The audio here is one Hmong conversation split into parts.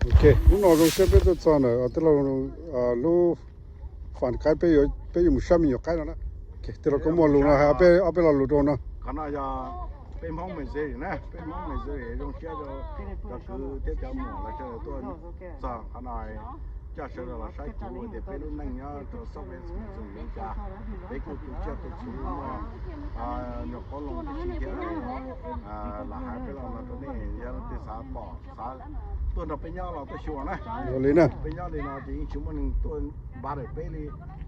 Ok, hnub no zoo siab peb tuaj txog ntawm tij laug lub fam qaib, peb yuav mus saib me nyuam qaib no na. Tij laug, koj muaj lus no hais ob peb lo lus rau no. Qhov no yog peb Hmoob Missouri na, peb Hmoob Missouri zoo siab rau cov kwv thiab cov muam los sawv daws tuaj txog qhov no, coj sawv daws los saib kuv tias peb lub neej nyob rau South West Missouri zoo li cas. Peb kuj tu tsiaj tu txhu muaj nyuam qhuav loo tib si thiab, los hais peb los no rau nej, yog leej twg xav pom xav tuaj nrog peb nyob los tuaj xyuas na. Ua li na. Peb nyob li no ces yeej tsis muaj neeg tuaj npaj daim peb li.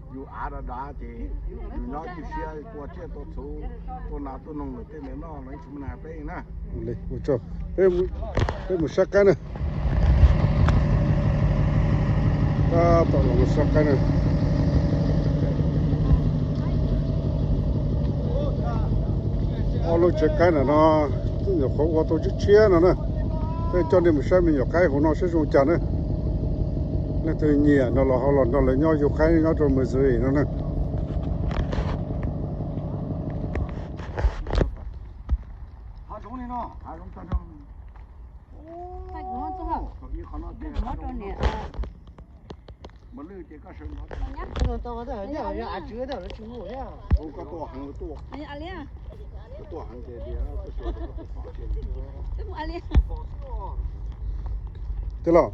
Yus av dav dav ces yus nyob ib siab tua tsiaj tua txhu, tua nas tua noog lawm tej ntawd noj los yeej tsis muaj neeg hais peb na. Ua li, ua tsaug. Peb mus saib qaib na. Tab tom los mus saib qaib na. Ob lub tsev qaib ntawm no nyuam qhuav ua tau tshiab tshiab no na. Peb coj nej mus saib me nyuam qaib hauv no saib zoo cas na. Leej twg nyiam no los ho los nrog lawv nyob yug qaib nyob rau Missouri no na. Tij laug,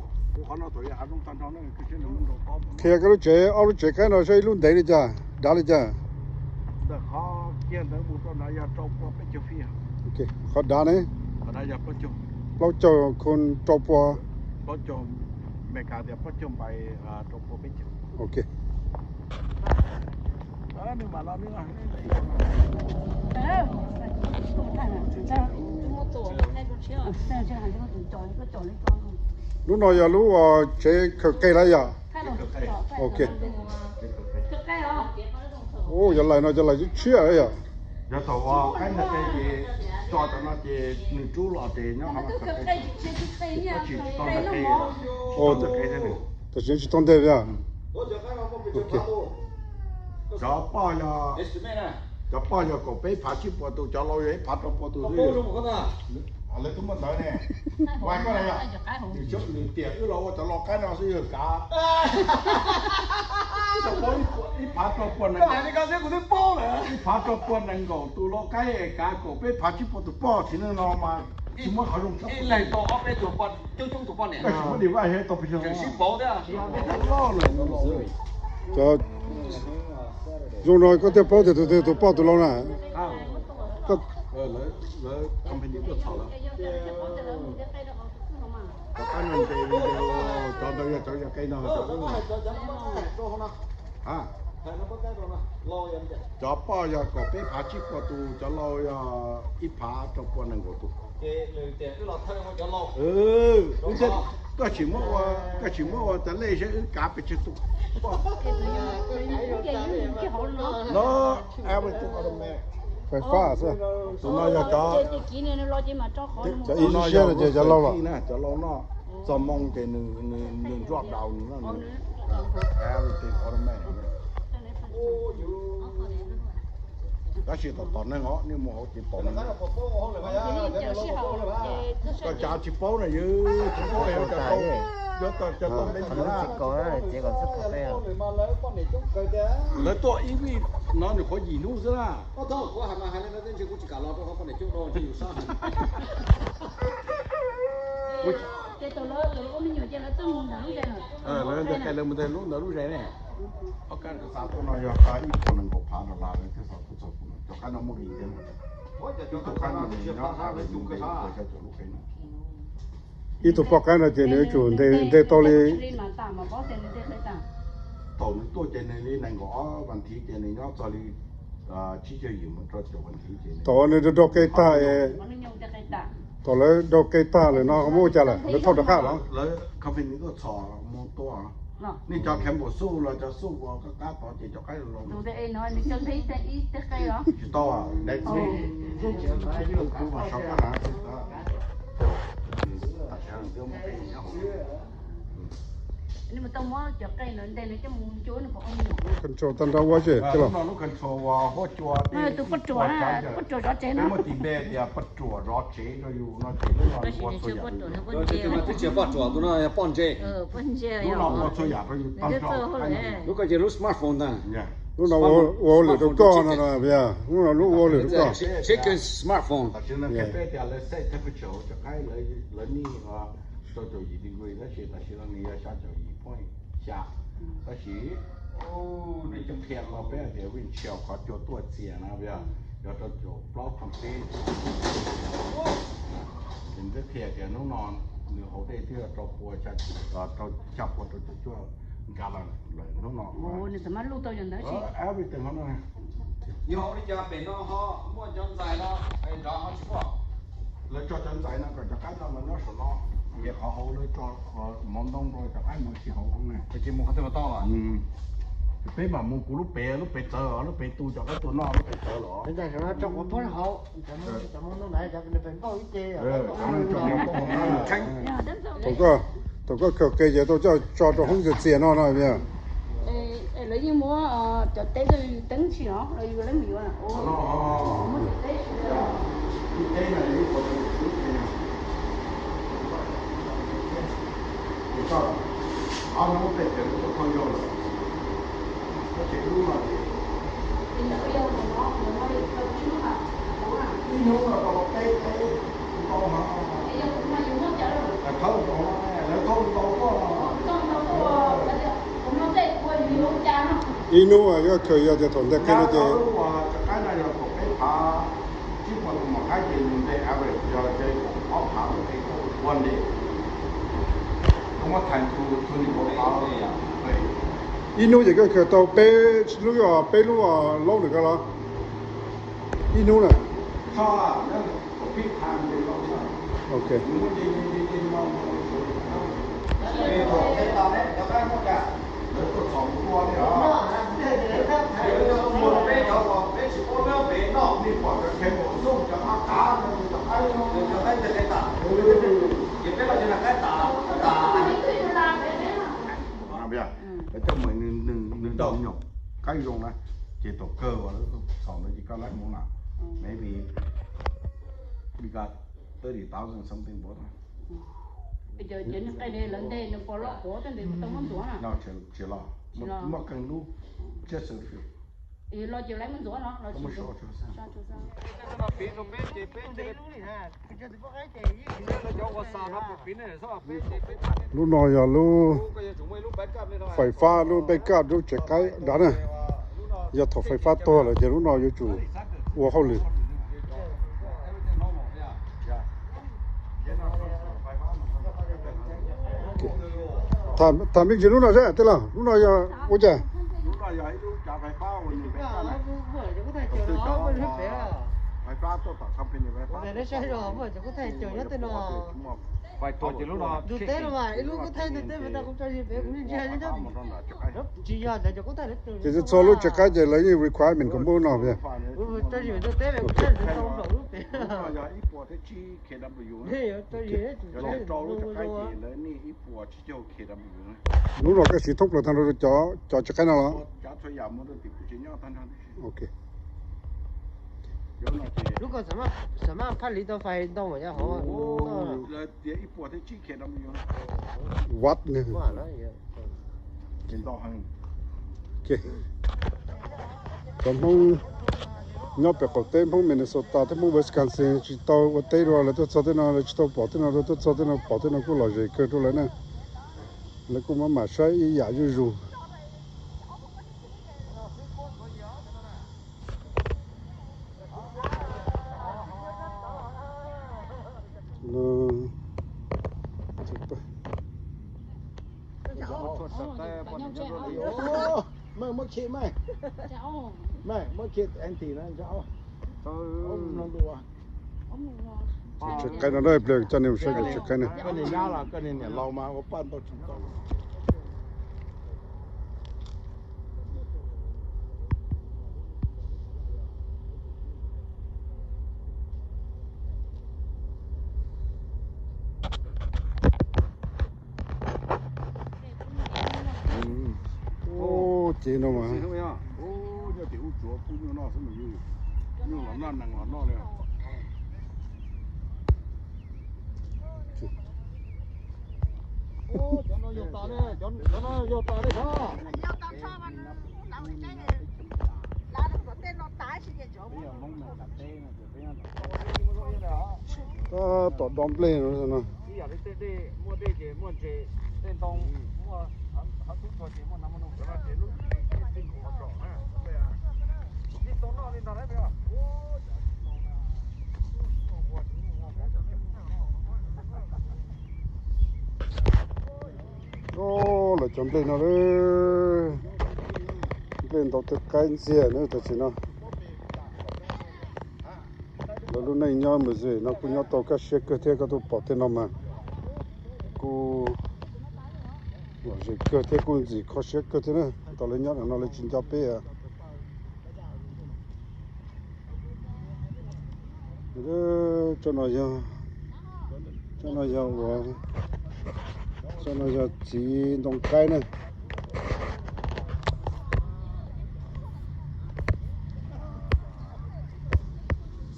qhia koj lub tsev, ob lub tsev qaib no saib ib lub ntev li cas, dav li cas. Qhov dav ne, plaub caug ko rau pua. Ok. Lub no yog lub tsev khaws qe lawm yom? Ok. Ua cov lais no cov lais tshiab tshiab yom? Yog thaum ua qaib ntawd ces tso cov no ces nws rub los ces nyob qhov no khaws qe, tab sis tsis tau nteg qe. Tam sim tsis tau nteg li. Cov poj yog, cov poj yog kaum peb phav tsib puas tus, cov laus yog ib phav rau puas tus xwb. Lawv twb muaj ntawv ne. Nws xyov nws tiam wb los ua cov lau qaib no xwb yog kav. Ib phav rau puas nees, ib phav rau puas nees nkaum tus lau qaib es kav kaum peb phav tsib puas tus poj txiv neej no mas tsis muaj qhov zoo tshaj. Ib leeg tau ob peb tug poj, coob coob tus poj niam. Tsis muaj div vaj he tau pes loj lawm. Zoo no koj thiaj paub tias tus twg tus poj tus lau na. Lawv company tuaj txhom lawm. Cov qab no ntes video, cov ntawd yog cov yog qe no. Cov poj yog kaum peb phav tsib puas tus, cov lau yog ib phav rau puas nees nkaum tus. Koj tsis muab ua, koj tsis muab ua tas lej seb wb kav pes tsawg tus poj. No, average automatic. Fais fab xwb. Tus no yog cov, cov ib siab no ces cov lau los. Cov lau no, txog moo ces nws drop down nws no, average automatic. Tab sis tom tom neeg os, nej mus hauv ces tom neeg. Koj cav tsis paub na, yog tsis paub, yog cov tau, yog cov tau me ntsis na. Lawv tuaj ib vij no nws qhuav yim hnub xwb na. Lawv ntawd qe lawv mus ntawm lub ntawd lub zes ne. Ob kab xav tuaj no yog tau ib puas nees nkaum phav dollar lawv thiaj xav tuaj txog kuv no, cov qab no muaj nqis thiab. Ib tug qab no nws nyob av li ntev puas xya caum lub qe no. Ib tug poj qaib no ces nws yuav tsum ntes tau li. Thaum nws tuaj ces nws li nees nkaum ob vas thiv ces nws nyob txog li tsib caug yim mus rau caum vas thiv ces thaum nws rau qe tag, thaum lawv rau qe tag lawm no muab ua cas lawm, lawv thauj rov qab los? Lawv company tuaj txhom mus tua. Nej cov Campbell Soup los cov soup uas qab qab tod ces cov qaib los. Tsis tau, next week. Kuv mam sov koj na. Nws mus tau muab cov qe no nte nws coj mus ncu nws pom ua me nyuam. Control tag nrho ua xwb. Lub no lub control ua huab cua, tus poj ruam, poj ruam zov tsev no. Peb muaj tis npe tias poj ruam zov tsev rau yus no ces lub no ua txhua yam. Twb tsis yog poj ruam, tus no yog poj ntse. Lub no ua txhua yam rau yus tag nrho. Lub ko ces lub smartphone ntag. Lub no ua hauj lwm rau koj no, lub no lub ua hauj lwm rau koj. Check smartphone. Tam sim no peb tias lawv set temperature cov qaib, lawv nij rau caum yim degree tab sis tam sim no nws yog xya caum yim point xya. Tab sis nws cov qhia no peb hais tias windshield qhov cua tuaj txias no, yog rau caum plaub point peb. Ces nws twb qhia tias hnub no nws haus dej twb yog rau pua, rau xya pua rau caum cuaj gallon lawm hnub no. Everything no. Yog ua li cas pem no ho muaj cov ntxais no, pem nrad ho tsis muaj? Lawv tso cov ntxais no kom cov qaib no los nyob saum no, ces qhov hauv lawv tso mov ntoo rau cov qaib no tsis haus ne. Ces mus qhov twg mas tau los? Peb mam mus kuv lub pem, lub pem txawv, lub pem tu cov qaib tuaj noj, lub pem txawv los. Thaum koj, thaum koj khaws qe ces tau coj tso rau hoob txias txias no no. Lawv yeej muab cov teb teeb tsis no los yus leej mus yuav. Ib hnub no tau peb teb, ntau heev. Lawv thauj ntau, lawv thauj ntau tuaj. Ib hnub koj khaws yog tias thaum ntej qe no ces, cov qaib no yog thaum peb phav tsib puas tus mos qaib ces nws nte average yog ces ob phav lub qe one day. Ib hnub ces koj khaws tau peb lub, peb lub laub ntawm ko los? Ib hnub na. Ok. Lawv coj mus nws nws nws nws nyom qaib zoo na, ces thaum kawg uas lawv txhaum ntawd ces koj laib mus na, maybe we got thirty thousand something bought. Ces nws qe lawv nteg nws pom loj qhuav tej ntawd tau muab ntxuav na. Tsis los, muaj qee lub just so. Los ces laib muab ntxuav no los tsis. Lub no yog lub fais fab, lub backup, lub tsev qaib dav na. Yog thaum fais fab tuag lawm ces lub no yuav tsum ua hauj lwm. Tham me ntsis lub no seb tej laug, lub no yog ua cas? Tus teb no mas ib lub kuj thaij tus teb mas tau kuv tso zis pem kuv ntsia li ntawd. Ces txhua lub tsev qaib ces lawv yeej requirement kom muaj lub no. Lub no koj siv thoob plaws tag nrho rau cov tsev qaib no los? Lub ko xam maj phaj li tau fais ntau mas yog hov. Vat ne. Cov Hmoob nyob pem qaum teb, Hmoob Minnesota thiab Hmoob Wisconsin tsis tau ua teb dua, lawv tuaj txog tej no lawv tsis tau pom tej no, lawv tuaj txog tej no pom tej no kuj lom zem kawg rau lawv na. Lawv kuj maj mam saib ib yam zuj zus. Maj, muab khi maj, maj muab khi anti na. Tsev qaib no dab pliag coj nej mus saib cov tsev qaib na. Koj niag nyab los koj niag niam laus mas ua paj ntau tsis tau. Ces no mas. Ub, yog tias ub tsuav kub nyuj noj xwb mas yeej, nyuj los noj nees los noj li. Cov no yog tas, cov no yog tas li. Tab tom dob nplej no no. Lawv cov nplej no, nplej ntau tej qaib ntxiag na tam sim no. Lawv lub neej nyob Missouri no kuj nyob tau kaj siab kawg thiab, koj tuaj pom tej no mas kuj lom zem kawg thiab kuj ntxim kho siab kawg thiab na. Tau lawv nyob ntawm no lawv tsis nco peb. Tsob no yog, tsob no yog ua, tsob no yog txiv ntoo qaib na.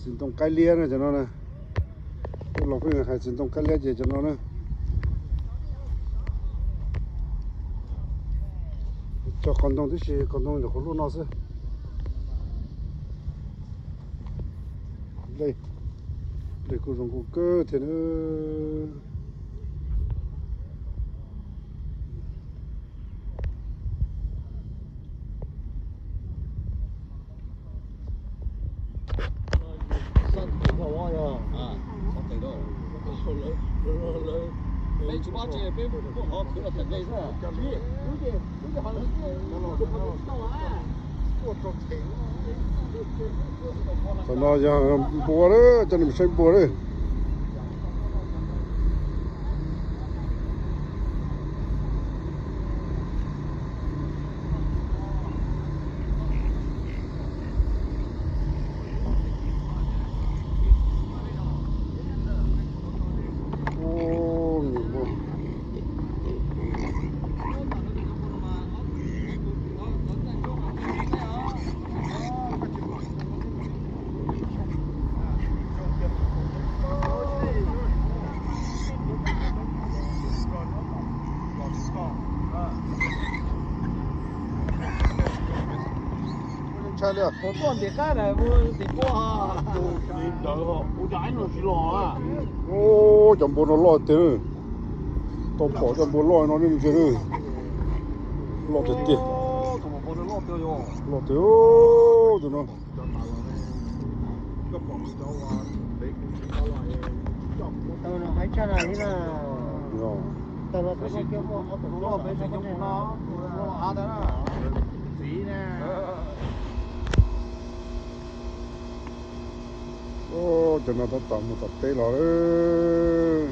Txiv ntoo qaib liab na cov no na. Peb los peb hais txiv ntoo qaib liab ces cov no na. Cog qhov ntoo tib si, qhov ntoo ntawm qhov luaj no xwb. Nplej kuj zoo nkauj kawg thiab na. Qhov no yog npua lawm, coj nej mus saib npua lawm. Ntshai li. Ub, cov npua no loj tiag. Tau pom cov npua loj no ntsia, loj tiag tiag. Loj tiag tus no. Cov no tab tom mus tom teb los lawm.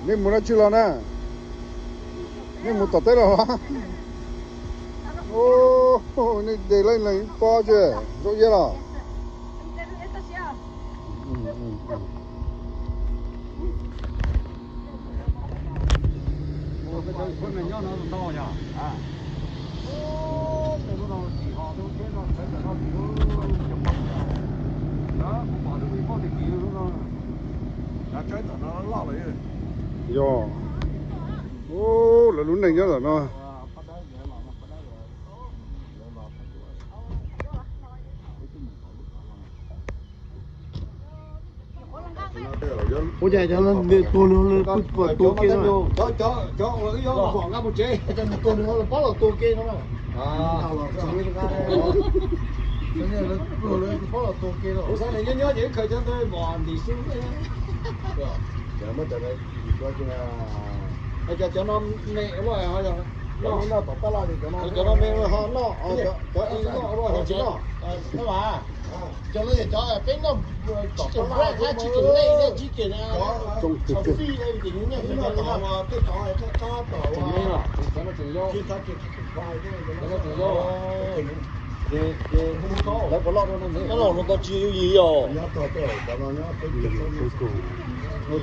Nej mus dab tsi los na? Nej mus tom teb los los? Nej de leej leej ib pob tsi, zaub iab los? Yog, lawv lub neej nyob ntawm no. Ua cas cov tuag no lawv pheej tua ke no? Cov tuag no lawv pheej los tua ke no. Lawv pheej los tua ke no. Cov no me ho noj, cov ib noj los tsis noj. Cov no cov peb noj, chicken breast thiab chicken leg thiab chicken, cov no tseem yau, cov no tseem yau. Lawv puas loj dua no? Loj no tau tsis yig os.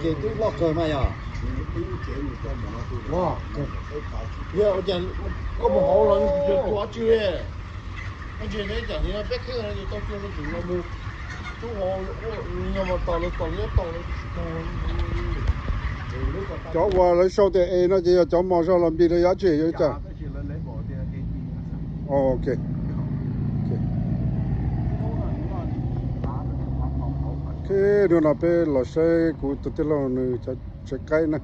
Ces twb loj kawg mas yog. Ua, yog ua cas koj mus hauv los tsis ua tsi li? Koj tsis neb cas li peb kheej tau cua tsis los mus. Tub hauv nyob mas tos lawv tos nyob tos lawv tsis tos. Cov uas lawv sau tias es no ces yog cov mos zog los npis rau yog tsi yog cas? Ok. Ok, hnub no peb los saib kuv tus tij laug nws cov tsev qaib na.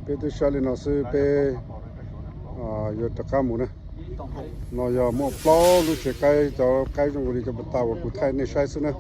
Peb twb saib li no xwb peb yuav rov qab mus na. No yog muaj plaub lub tsev qaib, cov qaib zoo li cov pas tas uas kuv thaij nej saib xwb na.